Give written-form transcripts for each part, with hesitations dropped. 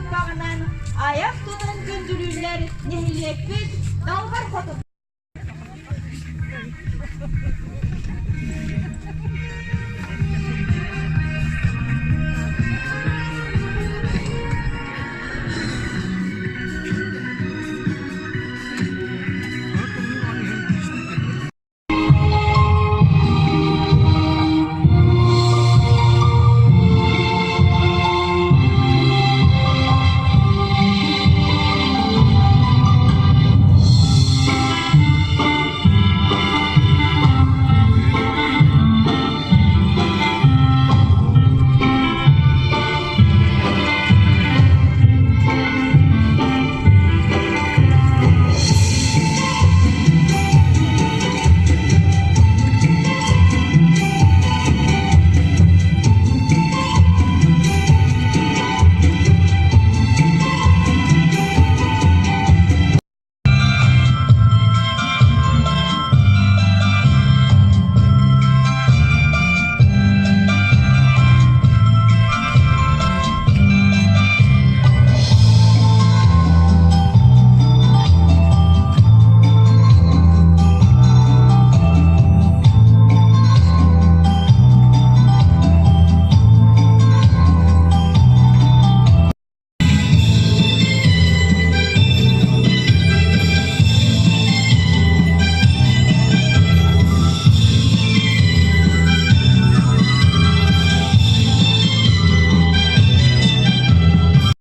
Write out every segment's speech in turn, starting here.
кыырпаҕынан айах тутан күндүлүүллэр нэһилиэкпит Далбар Хотун.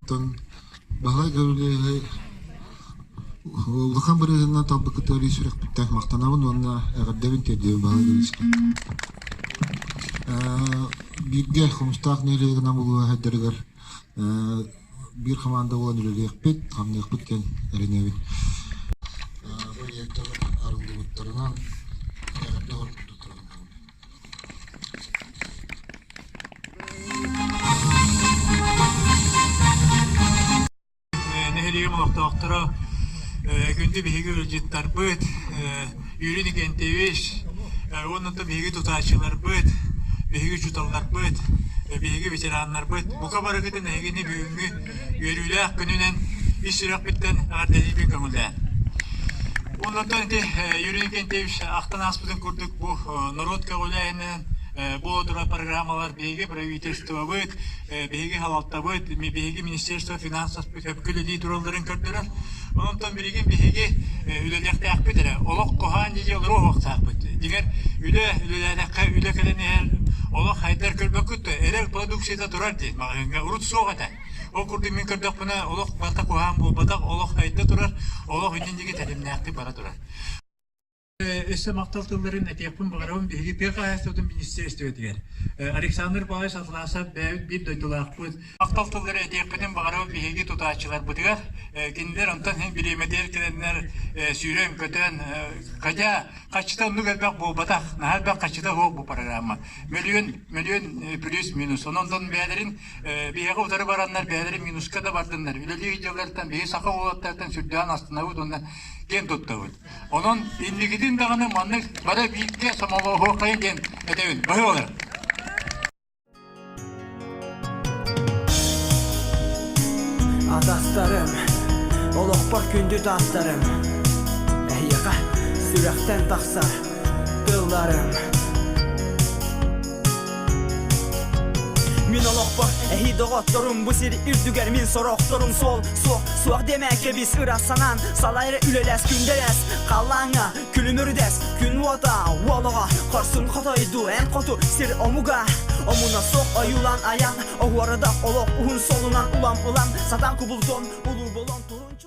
Оттон Баһылай Гаврильевиһы улахан бырыһынан талбыккытыгар ис сүрэхпиттэн махтанабын уонна эҕэрдэбин тиэрдиэм Баһылай Гаврильевичка. Бииргэ Хомустаах нэһилиэгинэн улууһа биир хамаанда буолан үлэлиэхпит, хамныахпыт диэн эрэнэбин. Бырайыактар арыллыбыттарынан эҕэрдэ оҥорбуттарынан Нэһилиэгим олохтоохторо, күндү биһиги ыалдьыттарбыт, Юрий Никентьевич уонна биһиги тутааччыларбыт, биһиги учууталларбыт, биһиги ветераннарбыт, бука барыгытын эһигини бүгүҥҥү үөрүүлээх күнүнэн ис сүрэхпиттэн эҕэрдэлиибин көҥүлээн. Оннуттан ити Юрий Никентьевич ахтан ааспытын курдук бу норуот көҕүлээһининэн буола турар программалар биһиги правительствобыт, биһиги салалтабыт, биһиги Министерство финансов сөпкө үлэлии туралларын көрдөрөр. Онтон билигин биһиги үлэлиэхтээхпит эрэ. Олох куһаан дии олоруохтаахпыт. Дигэр үлэ үлэлээтэххэ үлэ кэлэн иһэр, олох хайдар көрбөккүт да эрэл продукцията турар дии маҕаһыыҥҥа урут суох этэ. Ол курдук мин көрдөхпүнэ олох барыта куһаан буолбатах, олох хайда турар, олох иннин диэки тэтимнээхтик бара турар. Өссө махтал тылларын этиэхпин баҕарабын биһиги тыа хаһаайыстыбатын министиэристибэтигэр. Александр Павлович Атласов бэйэбит биир дойдулаахпыт. Махтал тыллары этиэхпитин баҕарабын биһиги тутааччыларбытыгар. Кинилэр онтон бириэмэтигэр кэлэннэр сүүрэн-көтөн, хотя хаччыта оннук элбэх буолбатах, наһаа элбэх хаччыта суох бу программа. Мөлүйүөн, мөлүйүөн плюс-минус. Онон бэйэлэрин биһиэхэ утары бараннар бэйэлэрин минуска да бардыннар. Үлэлии дьыллартан биһи саха уолаттартан сүрдээн астынабыт уонна киэн туттабыт. Онон инникитин даҕаны маннык бары бииргэ сомоҕолоһуоххайын диэн этэбин. Баһыыбалар. Атастарым, олохпор күндү таастарым, эһиэхэ сүрэхтэн тахсар тылларым. Мин олохпор эһи доҕотторум бу сир үрдүгэр мин сорохторум суол суох суох диэмэ кэбис ыра санаан салай эрэ үлэлэс күндэлэс халлааҥҥа күлүмүрдэс күн уота уолоҕо хорсун хотойду эн хоту сир омуга омуна суох ойуулаан айан оһуорада олох уһун суолунан улам улам сатаан кубулутуон улуу.